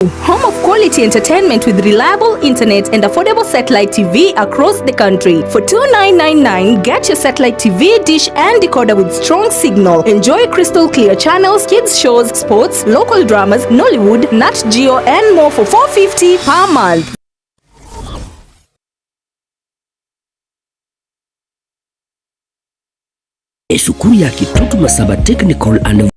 Home of quality entertainment with reliable internet and affordable satellite TV across the country. For 2999, get your satellite TV, dish and decoder with strong signal. Enjoy crystal clear channels, kids shows, sports, local dramas, Nollywood, Nat Geo and more for 450 per month. Esukuru ya Kitutu Masaba Technical and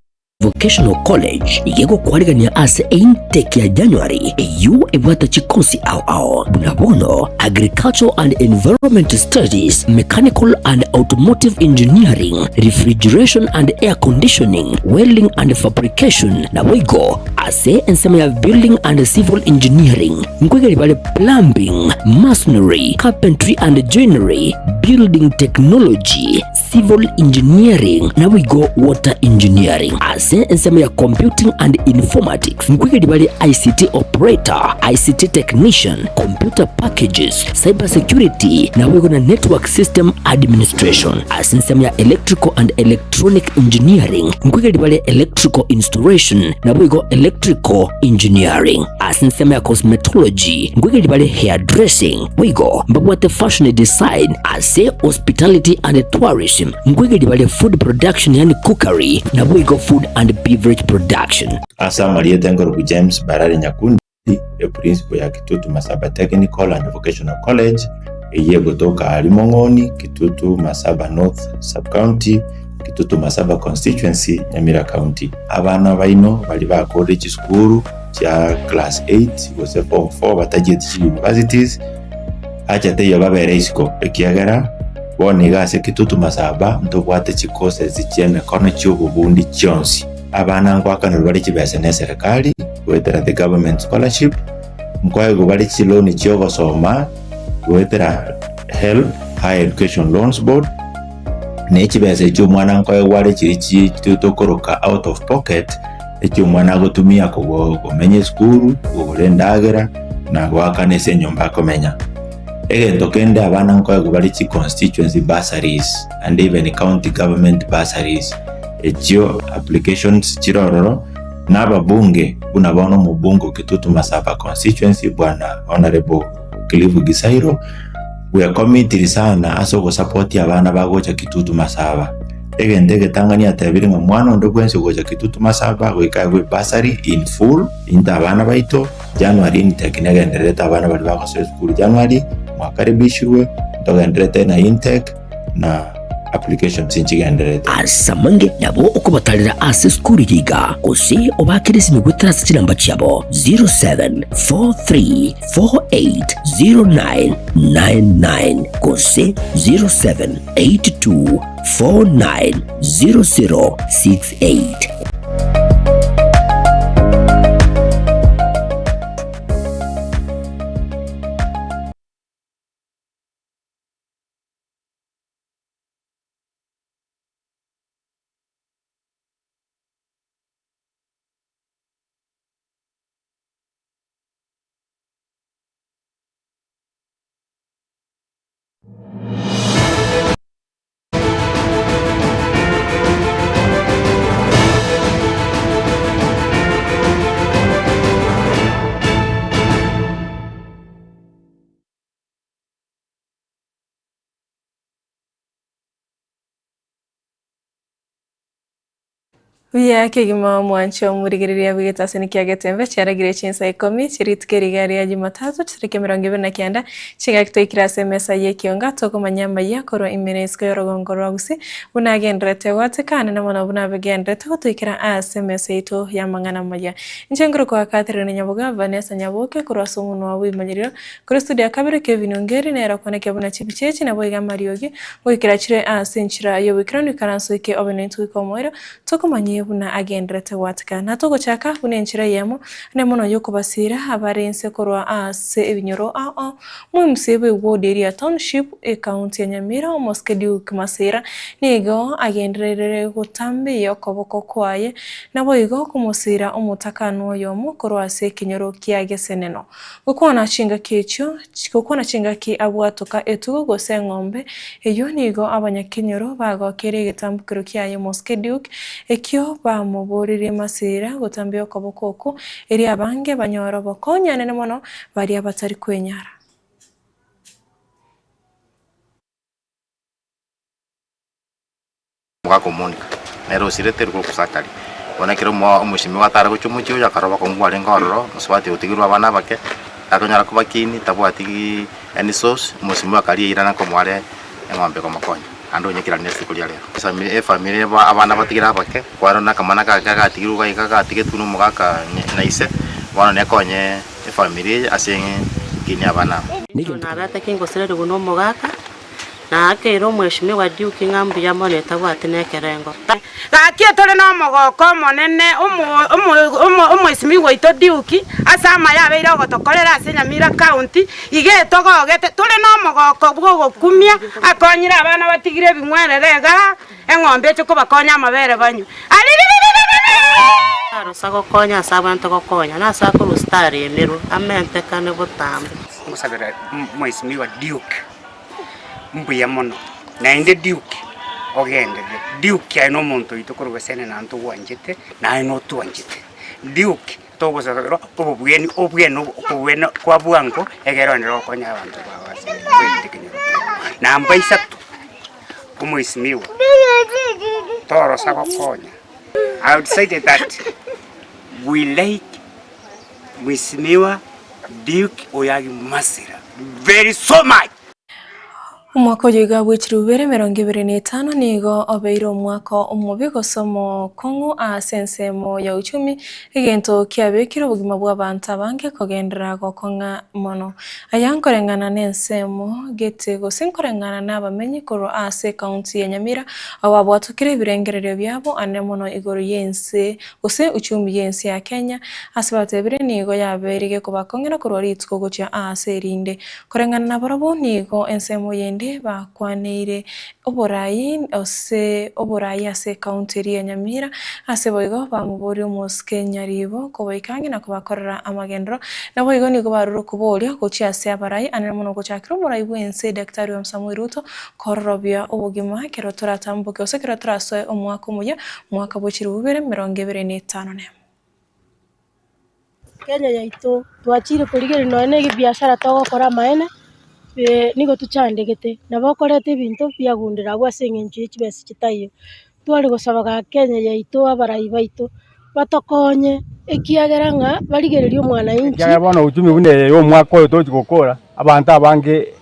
Vocational College iga egokwarigania ase eintake ya January eyio ebwate chikosi ao ao buna bono Agricultural and Environment Studies, Mechanical and Automotive Engineering, Refrigeration and Air Conditioning, Welding and Fabrication naboigo ase ensemo ya Building and Civil Engineering nkoigeri bare Plumbing, Masonry, Carpentry and Joinery, Building Technology, Civil Engineering naboigo Water Engineering. Ase ensemo ya Computing and Informatics nkoigeria bare ICT Operator, ICT Technician, Computer Packages, Cyber Security naboigo na Network System Administration. Ase ensemo ya Electrical and Electronic Engineering nkoigeria bare Electrical Installation naboigo Electrical Engineering. Ase ensemo ya Cosmetology nkoigeria bare Hairdressing boigo mbabwate Fashion Design. Ase Hospitality and Tourism nkoigeria bare Food Production yaani Cookery naboigo Food and Beverage Production. Ase amarieta enkorokwa James Barari Nyakundi, eprincipo ya Kitutu Masaba Technical and Vocational College, eyio egotoka aaria Mong'oni, Kitutu Masaba North Sub-County, Kitutu Masaba Constituency, Nyamira County. Abana baino baria bakorire chisukuru chia class 8 gose form 4 batachieti chi universities, Acha teiyo babere isiko, ekiagera bono iga ase Kitutu Masaba ntobwate chicourses chi'emekono chi'obobundi chionsi. Abana nkoakanerwa bare chibesa n'eserekari goetera the government scholarship, nkoegwa bare chiloan chi'ogosoma goetera HELB, Higher Education Loans Board, ne chibesa echio omwana nkoegwa are chiria chi tokoroka out of pocket, echio omwana agotumia komenya esukuru, kogora endagera, na goakana ase enyomba akomenya. Egento kende abana nkoegwa bare chi constituency bursaries and even county government bursaries, echio applications chire ororo, na ababunge buna bono omobunge o Kitutu Masaba constituency bwana Honourable Cliff Gisairo, bwekomitiri sana ase ogosapotia abana bagocha Kitutu Masaba. Egento egetang'ani atebire ng'a mwana onde bwensi ogocha Kitutu Masaba goika aegwe ebursary in full, into abana baito, January intake negendererete abana baria bagosoa esukuru January, mwakaribishirwe, ntogendererete na intake na applications nchigendererete. Ase amange nabo okobatarera ase esukuru eye iga, gose obaakere esimi goetera ase chinamba chiabo 0743480999 gose 0782490068. Buya kegima omwanche omorigereria bw'egetasini kia Getembe chiaragire chinsa ikomi chie rituko eriga ria Jumatatu chitariki emerongo ebere na kianda chingaki toikire ase emesa y'ekionga tokomanya amayia korwa ime na isiko y'orogongo rwa Gusii buna agenderete goateka ane na mono buna agenderete gotoikera ase emesa yaito y'amang'ana amaya. Inche nkorokwa Catherine Nyaboga Vanessa Nyaboke korwa ase omonwa bw'ebimanyererio Korwa estudio ya kabere Kevin Ongeri nere okonekia buna chibicha echi naboigo amariogi goikera chire ase enchera y'oboikeranu ikaranso eke obe nentwe goika omoerio tokomanyie buna agenderete goatika. Na togochaka buna enchera eyemo ane mono y'okobasiira abare inse korwa ase ebinyoro ao ao Moimsie bwe ward eria Township ecounty ya Nyamira Omosike Duke Masira nigo agendererire gotambia okoboko kwaye naboigo komosiira omotakanu oyomo korwa ase ekenyoro kia Geseneno. Gokwana chingaki echio, gokwana chingaki abwatoka etugo gose eng'ombe, eyio nigo abanyakenyoro bagokeire egetambukero kiaye Mosike Duke, ekio nigo bamoboririe Masira gotambia okoboko okwo, erio abange banyore obokonyi anene mono baria batari kwenyara. Omogaka o Monica, nere osirete riko Sakari. Bono ekero omosimigwa atare gochia omochie oyo akarora obokong'u bwarenge ororo, mosubati otigirwe abana abake, takonyara kobakinia, tabwati any source, omosimigwa akaria eira nkomoa are eng'ombe komokonya, naende onye ekero ase rituko ria rero. Efamiri abana batigire abake, kwarora na akamwana gake gagatigirwe iga iga gatigetwe na omogaka na ise, bono nekonye efamiri eye ase ekinia abana aba. Nabete kingosirerigwa nomogaka, Naakeire omweshimiwa Duke ng'a mbuya mono etabwati nekerengo. Gaki tore nomogooko omonene omwesimigwa oito Duke ase amaya abeire ogotokorera ase Nyamira County, iga etogogete tore nomogooko bw'ogokumia akonyire abana batigire ebing'werere igaa, eng'ombe eche kobakonya amabere banywe. Aririririririri! Arosa gokonya ase abwenerete gokonya, na ase akorusia taremerwe, amentekane botambe. Ngosabera omwesimigwa Duke. Mbuya mono, naende Duke ogenderere. Duke aye nomonto oito korwa gose naende togwanchete, naye notwanchete. Duke togosabera obobweni obwene okobwena kwa bwango egere oenderere gokonya abanto bao ase egento ekenyoro kiabo. Namba isato, omwesimigwa, torosa gokonya. I have decided that we like Mheshimiwa Duke Oyagi Masira very so much. Omwaka oyo iga bwe chilifu ibere emerongo ebere na etano nigo obeire omwaka omobe gose omokong'u ase ensemo ya uchumi, egento kiabekire obogima bw'abanto abange kogenderera gokong'a mono. Aya nkoreng'ana nensemo gete gose nkoreng'ana nabamenyi korwa ase ekaunti ya Nyamira abwo babwatokire ebirengererio biabo anene mono igoro y'ense gose uchumi y'ense ya Kenya, ase batebire nigo yabeire gekobakong'era korwa rituko gochia aase erinde. Koreng'ana nabarabwo nigo ensemo yende bakwaneire oborai ase oborai ase ekaunti eria ya Nyamira, ase boigo bamoboria omosike Nyaribo kobaika ang'e na kobakorera amagenderero. Naboigo nigo barure okoboria gochia ase abarai anene mono gochakera omorai bw'ense Daktari William Samoei Ruto kororobia obogima ekero toratamboke gose ekero torasoe omwaka omoyia Mwaka bwe chilifu ibere emerongo ebere na etano nemo. Kenya yaito twachire korigereria nonya na ebiashara togokora amaene, nigo tochandegete, nabo okoreta ebinto biagundire abwo ase eng'encho ye chibesa chitaiyo. Tware gosaba gaki Kenya yaito abarai baito, batokonye ekiagera ng'a barigererie omwananchi. Ekiagera bono uchumi buna eye ya omwaka oyo tochi gokora, abanto abange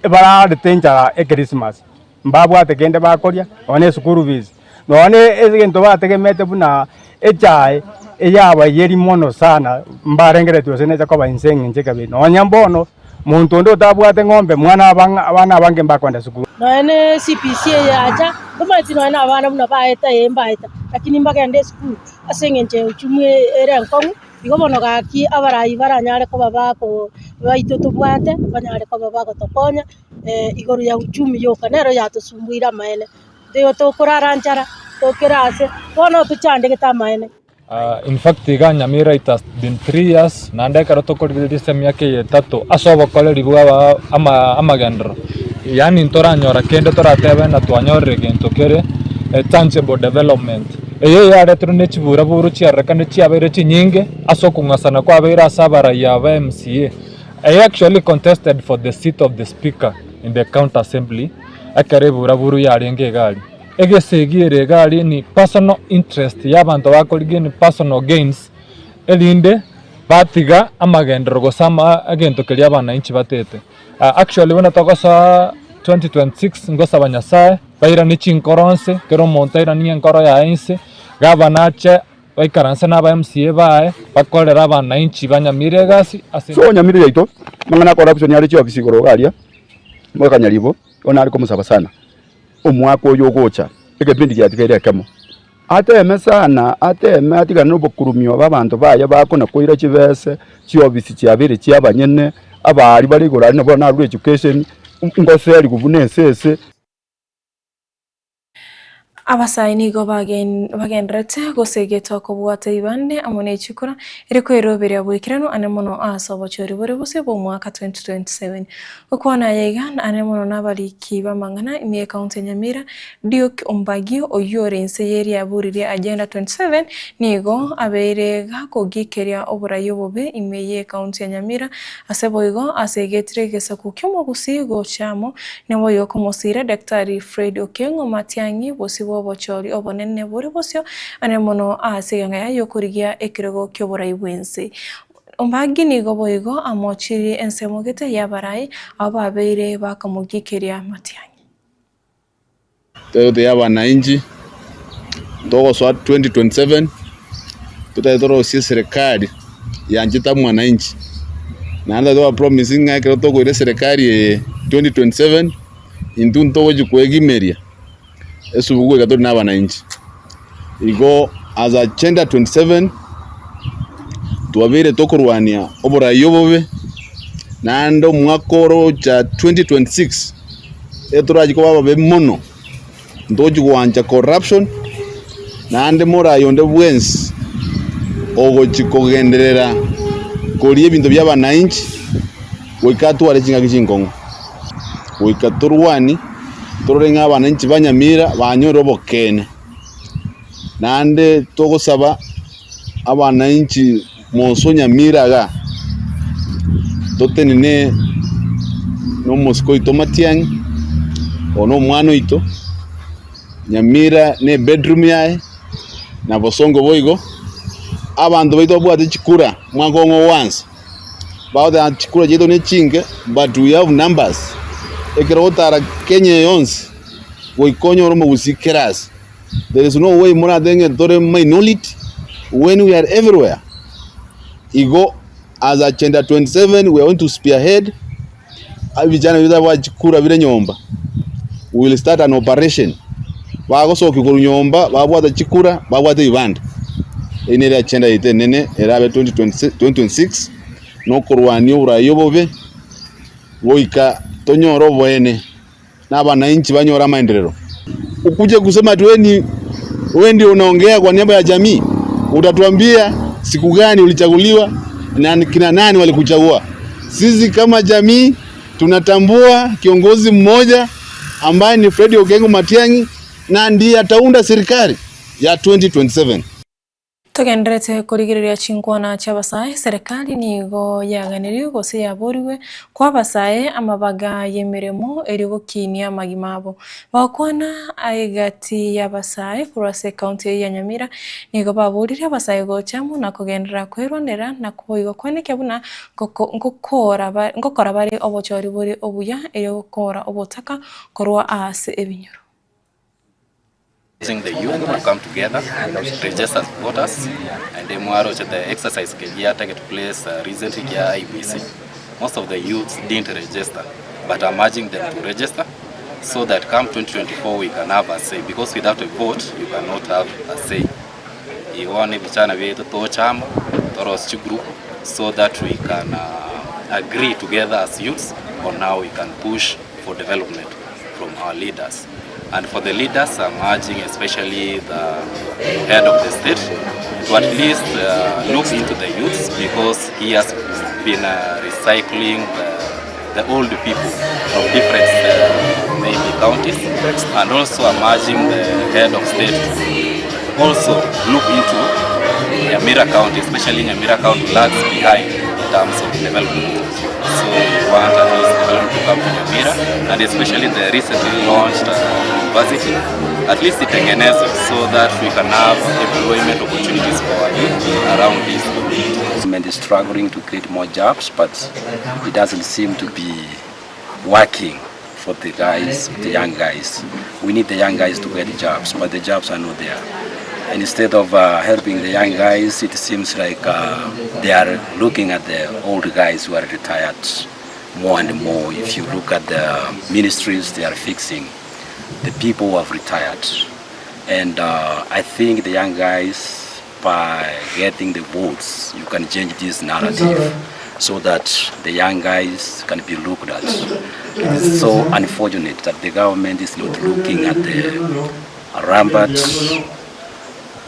ebararete enchara ekerisimasi. Mbabwate kende bakoria, nonya ne eschool fees, nonya ne egento bategemete buna echae eyabaiyeri mono sana, mbarengereretie gose necha koba inse eng'encho ekabere. Nonya mbono, monto onde otabwate ng'ombe, mwana abang'a abana abange mbakoenda sukuru. Nonya ne CBC eye yacha, ntomanyeti nonya na abana buna baeta ee mbaeta, lakini mbagende esukuru ase eng'encho ya uchumi ere enkong'u, igo bono gaki abarai baranyare koba bako baito tobwate, banyare koba bagotokonya. igoro ya uchumi yoka nero yatosumbuire amaene, nigo tokorara nchara, tokere ase, bono tochandegete amaene. In fact iga Nyamira it has been 3 years naende ekero tokorigereria ase emiaka eye etato ase obokoreri bwa aba ama amagenderero yaani ntoranyora kende toratebe ng'a twanyorire gento kere tangible development. Eye yaretirwe ne chiburaburu chiarorekane chiabeire chinyinge ase okong'asana kwabeire ase abarai aba MCA. I actually contested for the seat of the speaker in the county assembly ekero eburaburu yarenge egari. Egesegi ere egari ni personal interest ya abanto bakorigia ni personal gains erinde batiga amagenderero gose ama egento keria abananchi batete. Actually buna togosoa 2026 ngosaba Nyasaye bairanie chinkoro nse, kera omonto airanie enkoro yaye inse, gavana ache Baikaranse naba MCA baye, bakorere abanainchi ba Nyamira egasi ase. So Nyamira yaito mang'ana a corruption are chiofisi igoro iga aria mwaka Nyaribo igo nare komosaba sana omwaka oyo ogocha egepindi giatigaire ekemo ateme sana ateme atigane na obokurumia bwa abanto baye bakona koira chibese chiofisi chiabeire chia abanyene abaari bare igoro aria nabo narure education ngoserigwe buna esese. Abasae nigo bagendererete gosegetwa kobwata ebibande amo ne chikura, ere kweroberia boikeranu ane mono ase obochori bore bosio bw'omwaka 2027. Gokwana aya iga ane mono nabariki b'amang'ana ime y'ecounty ya Nyamira, Duke Ombagi oyio ore inse y'eriaburi ria Agenda 27 nigo abeire gakogikeria oborai obobe ime y'ecounty ya Nyamira ase boigo asegetire egesaku ki'omogusii gocha amo Naboigo komosiira Daktari Fred Okengo Matiang'i bosio bw'obochori obonene bore bosio ane mono ase eganga y'okorigia ekerogo ki'oborai bw'ense. Ombagi nigo boigo amochirie ensemo gete y'abarai abwo babeire bakamogikeria Matiang'i. Toyote ya abananchi togosoa 2027 totagete torosie eserekari yanchete mwananchi naende toba promise ng'a ekero tokoira eserekari eye 2027 intwe ntogochi koegimeria esubuku goika tore na abananchi. Igo as agenda 27 twabeire tokorwania oborai obobe naende omwaka orocha 2026 etorachi koba ababe mono, ntochi goancha corruption naende morayi onde bwensi ogochi kogenderera koria ebinto bia abananchi goika atware chingaki chinkong'u. Goika torwanie torore ng'a abananchi ba Nyamira banyore obokeene. Naende togosaba abananchi monso Nyamira igaa, totenene na omosike oito Matiang'i, oyo na omwana oito, Nyamira ne ebedroom yaye, na Bosongo boigo, abanto baito babwate chikura omwaka ong'o oanse, bagoteba chikura chiaito ne chinke but we have numbers, ekero ogotara Kenya eye yonsi, goika onyore omogusii kera ase. There is no way moratebe ng'a tore minority when we are everywhere. Igo as agenda 27 we are going to spearhead vijana biria chikura bire nyomba we will start an operation bagosokia korwa nyomba babwate chikura babwate ebibande. Eyio nere agenda yaito enene erabe 2026 na okorwania oborai obobe goika tonyore oboene. na abananchi banyore amaenderero. Ukuje kusema ati wewe ni wewe ndio unaongea kwa niaba ya jamii, utatuambia siku gani ulichaguliwa na kina nani walikuchagua? Sisi kama jamii tunatambua kiongozi mmoja ambaye ni Fred Okengo Matiang'i na ndiye ataunda serikali ya 2027. Togendererete korigereria chinkwana chi'abasae, Serikali nigo yaganeriwe gose yaborigwe koa abasae amabaga y'emeremo erio gokinia amagima abo. Bagokwana egati y'abasae korwa ase ekaunti eyio ya Nyamira nigo baboririe abasae gocha amo na kogenderera kwerwanera na boigo koenekia buna ngokora bare obochori bore obuya erio gokora obotaka korwa ase ebinyoro. Urging the youth to come together, register as voters, and then mwaroche the exercise kegia take place recently kia IEBC. Most of the youths didn't register, but I'm urging them to register so that come 2024 we can have a say because without a vote you cannot have a say. Igo ne ebichana biaito toche amo torosie chigroup so that we can agree together as youths on how we can push for development from our leaders. And for the leaders, I'm urging especially the head of the state to at least look into the youths because he has been recycling the, the old people from different maybe counties. And also I'm urging the head of state to also look into Nyamira County, especially Nyamira County lags behind in terms of development. So we want at least development to come to Nyamira and especially the recently launched university, at least itengenezwe so that we can have employment opportunities for our youth around this community. Government is struggling to create more jobs, but it doesn't seem to be working for the guys, the young guys. We need the young guys to get jobs, but the jobs are not there. And instead of helping the young guys, it seems like they are looking at the old guys who are retired more and more. If you look at the ministries, they are fixing the people who have retired. And I think the young guys, by getting the votes, you can change this narrative so that the young guys can be looked at. It is so unfortunate that the government is not looking at the rampant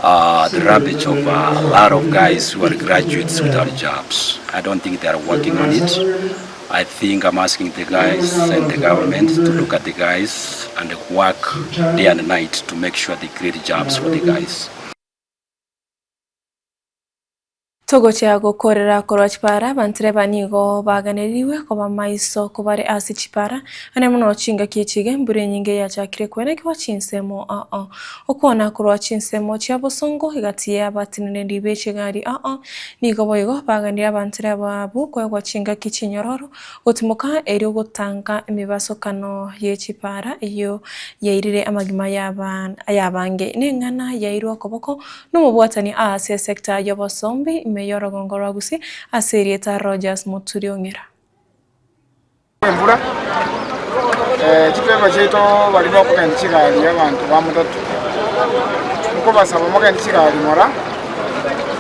uh, the rampage of a lot of guys who are graduates without jobs. I don't think they are working on it. I think I'm asking the guys and the government to look at the guys and work day and night to make sure they create jobs for the guys. Togochia gokorera korwa chipara, abantereba nigo baganerigwe koba maiso kobare ase chipara, ane mono chingaki echiga embura enyinge yachakire kwenekigwa chinsemo ao. Okwana korwa chinsemo chia bosongo egati y'abateneneri be chigari ao nigo boigo baganirie abantereba abwo koegwa chingaki chinyororo gotimoka erio gotanga emebasokano ye chipara eyio yairire amagima y'abange. Neng'ana yairwe okoboko Nomobwatani ase esecta y'obosombi ime y'orogongo rwa Gusii ase erieta Rogers Moturi Ong'era. Embura, chidriver chiaito baria bakogenda chigari abanto ba matatu, nkobasaba mogende chigari ng'ora,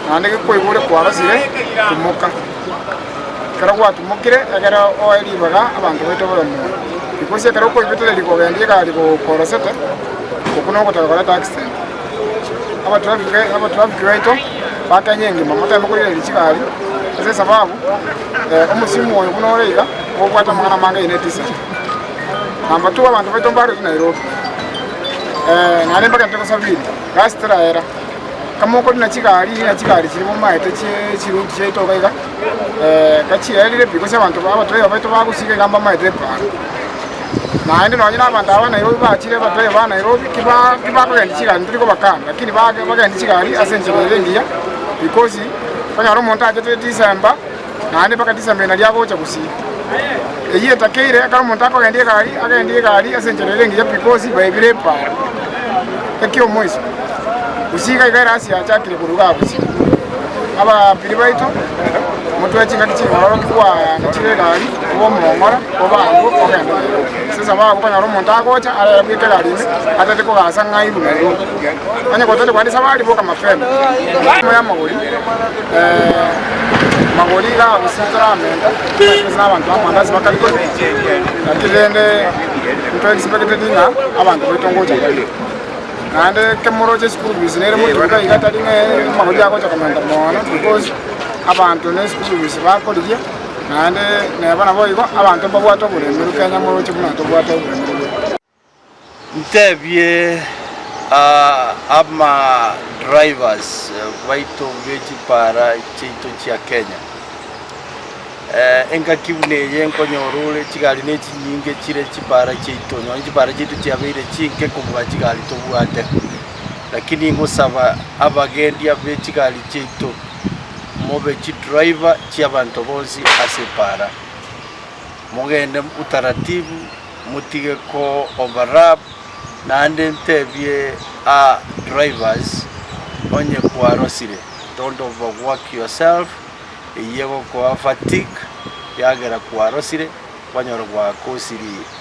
naende gekwaigure kwarosire, timoka. Ekero gwatimokire, ekero oe ribaga abanto baito babe moyo. Because ekero okoibetereria kogenda egari gokorosete, okwo nogotaka koreta accident. Abatraffic abatraffic baito ba Kenya engima moteme korigereria chigari ase esababu omosimu oyo buna ore iga obwate amang'ana amange aye ne decent. Number two abanto baito mbarwete Nairobi naende mbagende gosafiri gasi teraera kama okorina chigari rina chigari chiria momaete chie chiroute chiaito iga iga gachierire pi gose abanto abatraiva baito bagosiga iga mbamaete epara. Naende nonye na abanto aba ba Nairobi bachire abatraia ba Nairobi ki bakogendia chigari ntori kobakana lakini bagendie chigari ase enchera ere engiya because okonyora omonto achete December naende mpaka December eye nario agocha gusii. Eyio etakeire ekero omonto akogendia egari agendie egari ase enchera ere engiya because baebire epara. Ekiomoiso, gusii iga iga erasi yachakire korwa igaa gusii. Abapiri baito, motwe chingaki chingororo kigwanachire egari, obe omong'ora, obe agwo, ogende Nairobi. Ase esababu okonyora omonto agocha arere bweka egari ime, atete kogasa ng'a airwe Nairobi. Onye gotete kogenda esabari, boka mapema. Emo y'amagori, magori iga gose toramenta, gose na abanto b'amandasi bakare korwa, lakini rende nto expected ng'a abanto baito ngocha bare. Naende ekemoroche eschool fees nere motuko iga tari ng'a amagori agocha komenta mono because abanto ne eschool fees bakorigia naende neba naboigo abanto mbabwate oboremeru Kenya moroche buna tobwate oboremeru bwe. Ntebie ama drivers baito be chipara chiaito chia Kenya, Engaki buna eye nkonyora ore chigari ne chinyinge chire chipara chiaito, nonye chipara chiaito chiabeire chinke kobua chigari tobwate. Lakini ngosaba abagendia be chigari chiaito, mobe chidriver chiabanto bonsi ase epara. Mogende utaratibu, motige ko overlap, naende ntebie aa drivers onye kwarosire, don't overwork yourself. Eyio egokoa fatigue, yagera kwarosire, kwanyora gwakosiri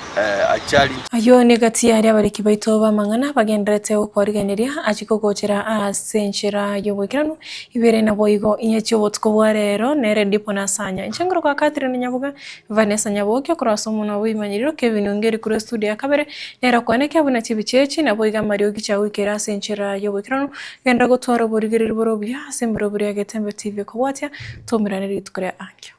achali. Ayio negati y'aria abariki baito b'amang'ana bagendererete gokwarigeneria achie kogochera ase enchera y'oboikeranu ibere naboigo inye chi'obotuko bwa rero nere Dipo Nasanya. Inche ngorokwa Catherine Nyaboga, Vanessa Nyaboke okorwa ase omonwa bw'ebimanyerero Kevin Ongeri korwa estudio ya kabere nere okwaneke buna chibicha echi naboigo amariogi chiagoikera ase enchera y'oboikeranu Genda gotwara oborigereria bore obuya ase emeroberi ya Getembe TV ekobwatia, toumerane rituko ria ankio.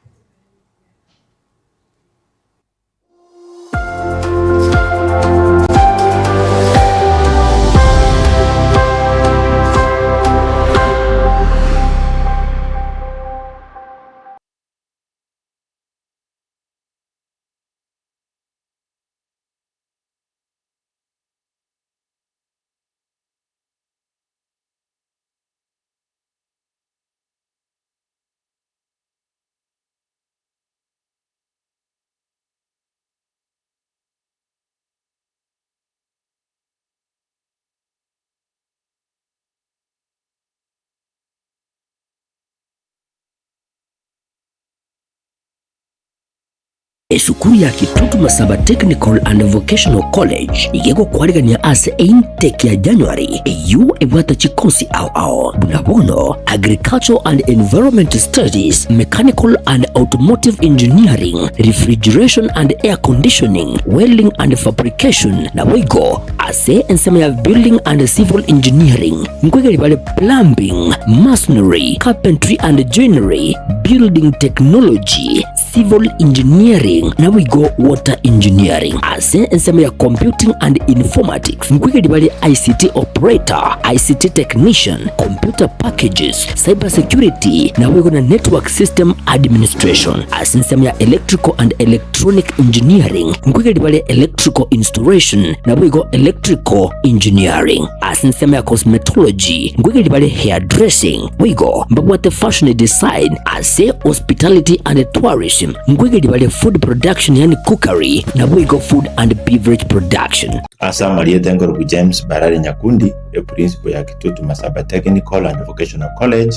Esukuru ya Kitutu Masaba Technical and Vocational College iga egokwarigania ase eintake ya January eyio ebwate chikosi ao ao buna bono Agricultural and Environment Studies, Mechanical and Automotive Engineering, Refrigeration and Air Conditioning, Welding and Fabrication naboigo ase ensemo ya Building and Civil Engineering nkoigeri bare Plumbing, Masonry, Carpentry and Joinery, Building Technology, Civil Engineering naboigo Water Engineering. Ase ensemo ya Computing and Informatics nkoigeria bare ICT Operator, ICT Technician, Computer Packages, Cyber Security naboigo na Network System Administration. Ase ensemo ya Electrical and Electronic Engineering nkoigeria bare Electrical Installation naboigo Electrical Engineering. Ase ensemo ya Cosmetology nkoigeria bare Hairdressing boigo mbabwate Fashion Design. Ase Hospitality and Tourism nkoigeria bare Food Production yaani Cookery naboigo Food and Beverage Production. Ase amarieta enkorokwa James Barari Nyakundi, eprincipo ya Kitutu Masaba Technical and Vocational College,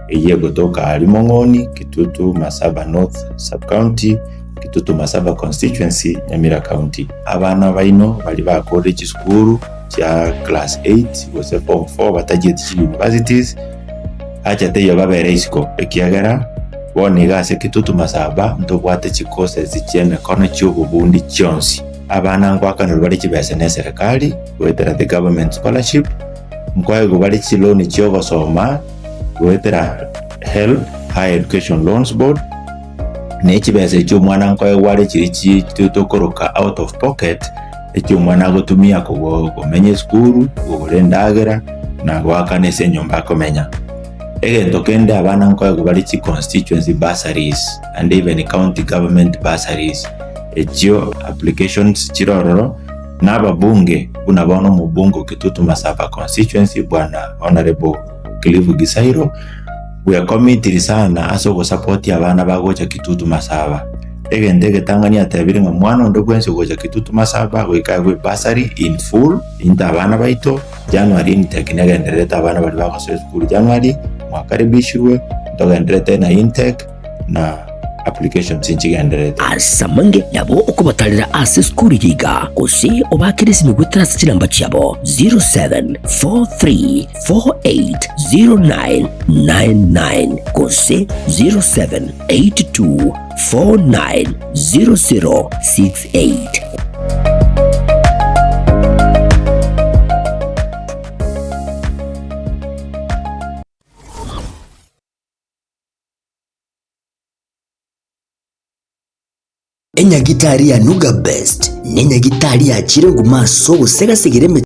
eyio egotoka aria Mong'oni, Kitutu Masaba North Sub-County, Kitutu Masaba Constituency, Nyamira County. Abana baino baria bakorire chisukuru chia class 8 gose form 4 batachieti chi universities, Acha teiyo babere isiko, ekiagera bono iga ase Kitutu Masaba ntobwate chicourses chi'emekono chi'obobundi chionsi. Abana ngoakanerwa bare chibesa n'eserekari goetera the government scholarship, nkoegwa bare chiloan chi'ogosoma goetera HELB, Higher Education Loans Board, ne chibesa echio omwana nkoegwa are chiria chi tokoroka out of pocket, echio omwana agotumia komenya esukuru, kogora endagera, na goakana ase enyomba akomenya. Egento kende abana nkoegwa bare chi constituency bursaries and even county government bursaries, echio applications chire ororo, na ababunge buna bono omobunge o Kitutu Masaba constituency bwana Honourable Cliff Gisairo, bwekomitiri sana ase ogosapotia abana bagocha Kitutu Masaba. Egento egetang'ani atebire ng'a mwana onde bwensi ogocha Kitutu Masaba goika aegwe ebursary in full, into abana baito, January intake negendererete abana baria bagosoa esukuru January, mwakaribishirwe, ntogendererete na intake na applications nchigendererete. Ase amange nabo okobatarera ase esukuru eye iga, gose obaakere esimi goetera ase chinamba chiabo 0743480999 gose 0782 490068. Enyagitari ya Nuga Best nenyagitari yachire nguma ase ogosegasegera emechando.